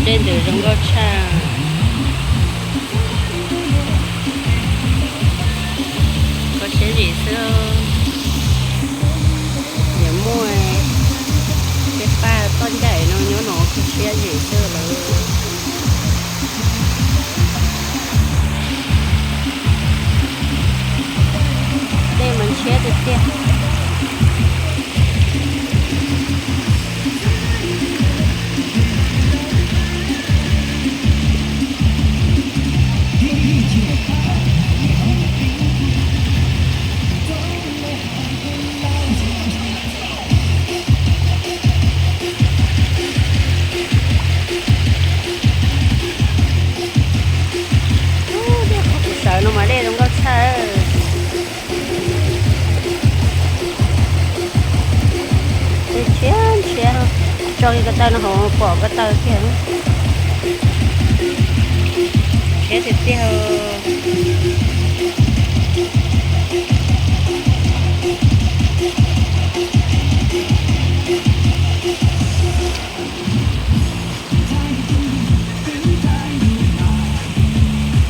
Dej ntawm zoo nkauj tshaj. Kho siab zim xwb. Yuav muaj tej paj toj ncaim no nyob no kho siab zim xwb lawm. Dej mas ntshiab tiag tiag. Ub, dej qhov kuv sawv no mas dej zoo nkauj tshaj. Dej ntshiab ntshiab, tso kiag ko taw no hauv pom ko taw kiag. Ntshiab tiag tiag.